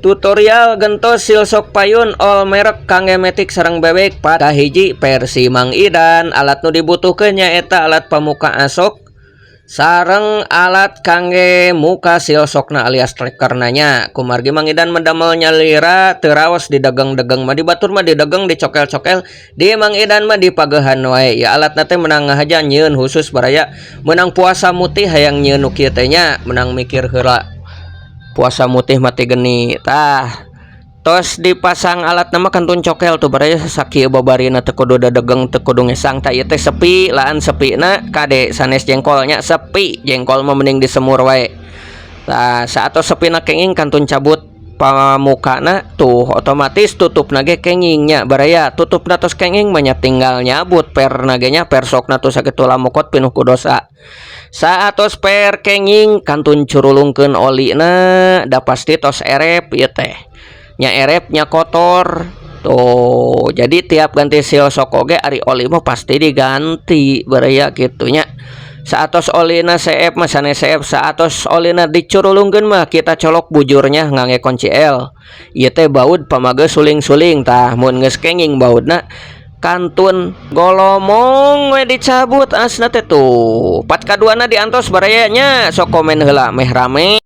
Tutorial gentos silsok payun all merek kangge metik sareng bebek part kahiji versi Mang Idan. Alat nu dibutuhkeun nyaeta alat pamuka asok sareng alat kangge muka silsokna alias trekerna nya. Kumargi Mang Idan medamel nyalira, teu raos didegeng-degeng mah, di batur mah didegeng, dicokel-cokel, di Mang Idan mah dipagehan wae. Ya, alatna teh menang ngahaja nyieun khusus, baraya. Menang puasa mutih hayang nyieun nu kieu teh nya, menang mikir heula puasa mutih mati geni. Tah, tos dipasang alat nama, kantun cokel tuh, baraya. Sakieu babarina, teu kudu dadegeng, teu kudu ngesang. Tah, ieu teh sepi laan, sepina kade sanes jengkolnya. Sepi jengkol mah mending disemur wae. Tah, saatos sepina kenging, kantun cabut pamukana tuh, otomatis tutupna ge kenging nya, baraya. Tutupna tos kenging mah nya tinggal nyabut perna ge nya, per sokna tuh. Sakitu lamukot pinuh ku dosa. Saatos per kenging, kantun curulungkeun olina, da pasti tos erep ieu teh nya, erep nya, kotor tuh. Jadi tiap ganti silsok oge ari oli mah pasti diganti, baraya, kitu nya. Saatos olina seep mah, sanes seep, saatos olina dicurulungkeun mah, kita colok bujurnya ngangge kunci L. Ieu teh baut pamage suling-suling. Tah, mun geus kenging bautna, kantun golomong we dicabut asna teh tuh. Part kaduana diantos, baraya nya. Sok komen heula meh rame.